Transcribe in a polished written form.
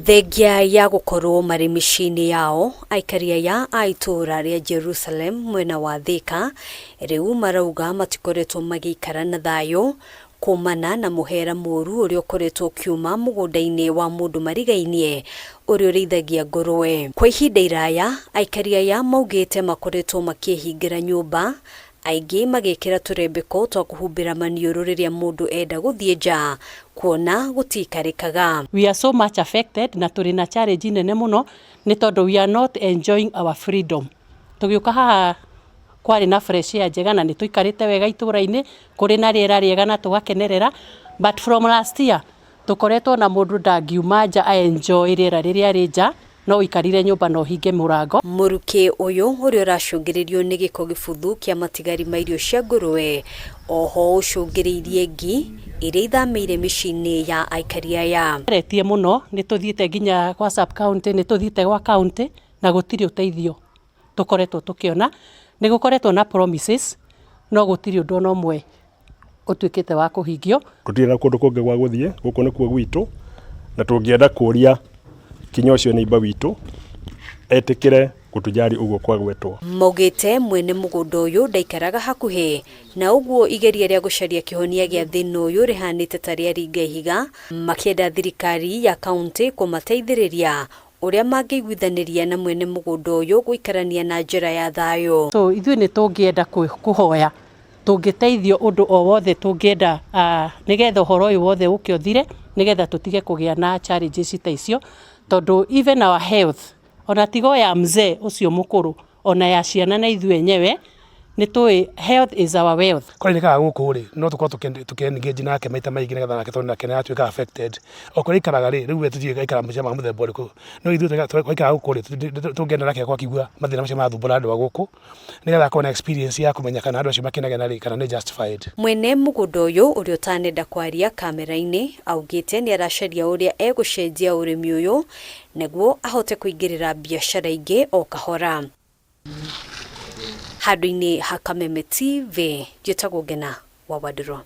Thengia ya gũkorwo marĩ mĩciĩ-inĩ yao, aikari aya a itũũra rĩa Jerusalem mwena wa Thika rĩu marauga matikoretwo magĩikara na thayũ kumana na mũhera mũru ũrĩa ũkoretwo ũkiuma mũgũnda-inĩ wa mũndũ marigainie ũrĩa ũrĩithagia ngũrũwe. Kwa ihinda iraya, aikari aya maugĩte makoretwo makĩhingĩra nyũmba Aingĩ magĩkĩra tũrembeko twa kũhumbĩra maniũrũ rĩrĩa mũndũ enda gũthiĩ nja kuona gũtiikarĩkaga. We are so much affected na tũrĩ na challenge nene mũno nĩ tondũ we are not enjoying our freedom. Tũgĩũka haha kwarĩ na fresh air njega na nĩ tũikarĩte wega itũra-inĩ, kũrĩ na rĩera rĩega na tũgakenerera, but from last year tũkoretwo na mũndũ ndangiuma nja a enjoy rĩera rĩrĩa rĩ nja. No ũikarire nyũmba na ũhinge mũrango. Mũrukĩ ũyũ ũrĩa ũracũngĩrĩrio nĩ gĩko gĩbuthu kĩa matigari ma irio cia ngũrũwe oho ũcũngĩrĩirie ngi iria ithamĩire mĩciĩ-inĩ ya aikari aya. Tũgeretie mũno, nĩ tũthiĩte nginya gwa sub county, nĩ tũthiĩte gwa county na gũtirĩ ũteithio tũkoretwo tũkĩona. Nĩ gũkoretwo na promises no gũtirĩ ũndũ ona ũmwe ũtuĩkĩte wa kũhingio. Tũtirĩ na kũndũ kũngĩ gwa gũthiĩ, gũkũ nĩkuo gwitũ, na tũngĩenda kũria kinya ũcio neighbour witũ etĩkĩre gũtujali ũguo kwagwetwo. Maugĩte mwene mũgũnda ũyũ ndaikaraga hakuhĩ na ũguo igeria rĩa gũcaria kĩhonia gĩa thĩna ũyũ rĩhanĩte ta rĩaringa ihiga, makĩenda thirikari ya kauntĩ kũmateithĩrĩria ũrĩa mangĩiguithanĩria na mwene mũgũnda ũyũ gũikarania na njĩra ya thayũ. So ithuĩ nĩ tũngĩenda kũhoya tũngĩteithio ũndũ o wothe tũngĩenda nĩgetha ũhoro ũyũ wothe ũke ũthire nĩgetha tũtige kũgĩa na challenges ta icio tondũ even our health ona tiga o ya mzee ũcio mũkũrũ ona ya ciana na ithuĩ enyewe nĩ tũĩ health is our wealth. Korwo aikaraga gũkũ rĩ, no tũkorwo tũkĩ engage nake maita maingĩ nĩgetha nake tondũ nake nĩ aratuĩka affected. O kũrĩa aikaraga rĩ, rĩu we tũtiũĩ aikaraga maica ma mũthemba ũrĩkũ. No ithuĩ twaikara gũkũ rĩ, tũngĩenda nake akorwo akĩigua mathĩna macio marathumbũra andũ a gũkũ, nĩgetha akorwo na experience ya kũmenya kana andũ acio makĩnegena rĩ, kana nĩ justified. Mwene mũgũnda ũyũ ũrĩa ũtanenda kwaria kamera-inĩ augĩte nĩaracaria ũrĩa egũcenjia ũrĩmi ũyũ nĩguo ahote kũingĩrĩra biacara ingĩ o kahora. Handũ-inĩ ha Kameme TV, njĩtagwo Ngena wa Wandirũ.